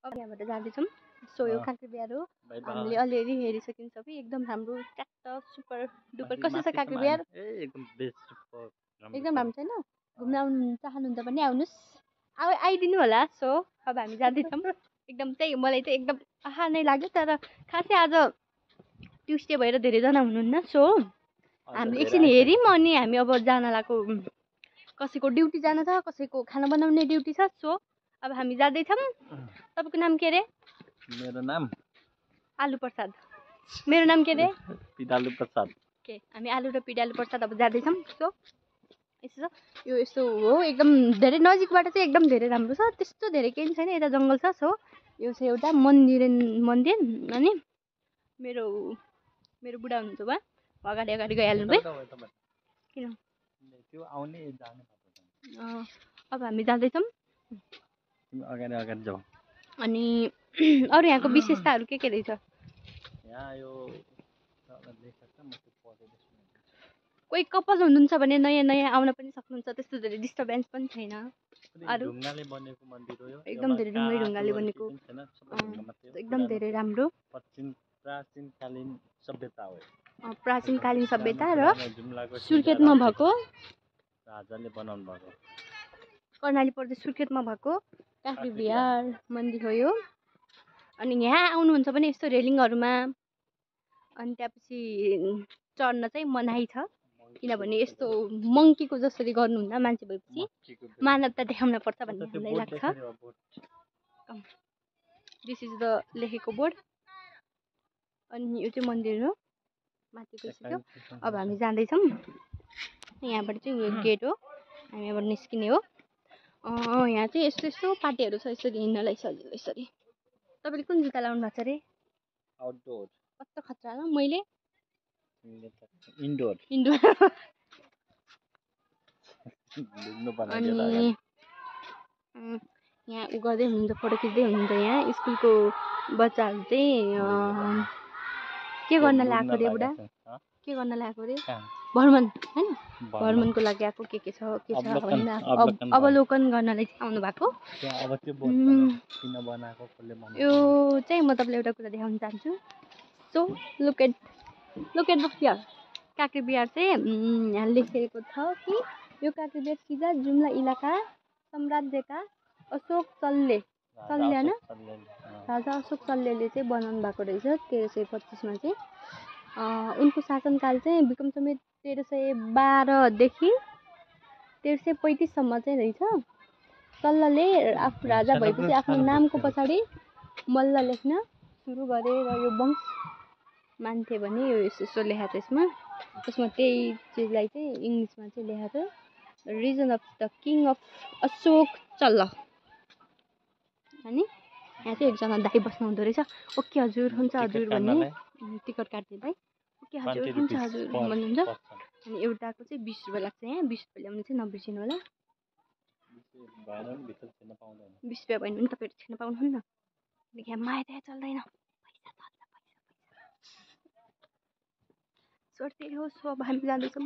अब यहाँबाट जाँदैछौँ। सो यो काँक्रे बिहार हो। हामीले अलिअलि हेरिसक्यौँ सबै। एकदम राम्रो ट्याक्क सुपर डुपर। कस्तो छ काँक्रे बिहार? एकदम बेस्ट सुपर एकदम राम्रो छैन? घुम्न आउनु चाहनुहुन्छ भने आउनुहोस्, आइदिनु होला। सो अब हामी जाँदैछौँ। एकदम चाहिँ मलाई चाहिँ एकदम आहा नै लाग्यो। तर खासै आज ट्युसडे भएर धेरैजना हुनुहुन्न। सो हामीले एकछिन हेऱ्यौँ अनि हामी अब जान लागेको। कसैको ड्युटी जान छ, कसैको खाना बनाउने ड्युटी छ। सो अब हामी जाँदैछौँ। तपाईँको नाम के अरे? मेरो नाम आलु प्रसाद। मेरो नाम के अरे? पिडालु प्रसाद। ओके, हामी आलु र पिडालु प्रसाद अब जाँदैछौँ। सो यस्तो छ, यो यस्तो हो। एकदम धेरै नजिकबाट चाहिँ एकदम धेरै राम्रो छ। त्यस्तो धेरै केही छैन, यता जङ्गल छ। सो यो चाहिँ एउटा मन्दिर अनि मेरो बुढा हुनुहुन्छ बा अगाडि अगाडि गइहाल्नु भयो। किन त्यो आउने जाने अब हामी जाँदैछौँ। अगाडि अगाडि जाऊ। अनि अरू यहाँको विशेषताहरू के रहेछ? यहाँ यो कोही कपल हुनुहुन्छ भने नयाँ नयाँ आउन पनि सक्नुहुन्छ। त्यस्तो धेरै डिस्टर्बेन्स पनि छैन। अरू ढुङ्गाले बनेको मन्दिर हो यो। एकदम धेरै ढुङ्गाले बनेको, एकदम धेरै राम्रो प्राचीनकालीन सभ्यता हो। प्राचीनकालीन सभ्यता र सुर्खेतमा भएको राजाले बनाउनु भएको कर्णाली प्रदेश सुर्खेतमा भएको काँक्रे बिहार मन्दिर हो यो। अनि यहाँ आउनुहुन्छ भने यस्तो रेलिङहरूमा अनि त्यसपछि चढ्न चाहिँ मनाही छ। किनभने यस्तो मङ्कीको जसरी गर्नुहुन्न मान्छे भएपछि मानवता देखाउन पर्छ भन्ने हामीलाई लाग्छ। दिस इज द लेखेको बोर्ड। अनि यो चाहिँ मन्दिर हो। माथि गइसक्यो। अब हामी जाँदैछौँ। यहाँबाट चाहिँ यो गेट हो। हामी यहाँबाट निस्किने हो। यहाँ चाहिँ यस्तो यस्तो पार्टीहरू छ। यसरी हिँड्नलाई सजिलो यसरी। तपाईँले कुन जुत्ता लाउनु भएको छ अरे? आउटडोर। कस्तो खतरा ल। मैले इन्डोर। अनि यहाँ उ गर्दै हुनुहुन्छ, फोटो खिच्दै हुनुहुन्छ। यहाँ स्कुलको बच्चाहरू चाहिँ के गर्न लागेको रे बुढा? के गर्न लागेको रे? भ्रमण होइन, भ्रमणको लागि आएको। के छ होइन, अवलोकन गर्नलाई चाहिँ आउनु भएको। यो चाहिँ म तपाईँलाई एउटा कुरा देखाउन चाहन्छु। So look at the here. Kankre Bihar चाहिँ यहाँ लेखेको छ कि यो काँक्रे बिहार सिधा जुम्ला इलाका साम्राज्यका अशोक चल्ले होइन, राजा अशोक चल्लेले चाहिँ बनाउनु भएको रहेछ 1325मा चाहिँ। उनको शासनकाल चाहिँ विक्रम संवत 1312 देखि 1335सम्म चाहिँ रहेछ। चल्लले आफू राजा भएपछि आफ्नो नामको पछाडि मल्ल लेख्न सुरु गरे र यो वंश मान्थे भने यो यसो लेखाएको छ यसमा त्यही चिजलाई चाहिँ इङ्ग्लिसमा चाहिँ लेखाएको छ, region of the king of Ashok Challa. अनि यहाँ चाहिँ एकजना दाइ बस्नु हुँदो रहेछ। ओके हजुर, हुन्छ हजुर भन्ने टिकट काट्ने दाइ। ओके हजुर, हुन्छ हजुर भन्नुहुन्छ। अनि एउटाको चाहिँ 20 रुपियाँ लाग्छ। यहाँ 20 रुपियाँ ल्याउनु चाहिँ नबिर्सिनु होला। 20 रुपियाँ भएन भने तपाईँहरू छिर्न पाउनुहुन्न। यहाँ माया दया चल्दैन, पैसा चल्छ। सोध्दै हो। सो अब हामी जाँदैछौँ।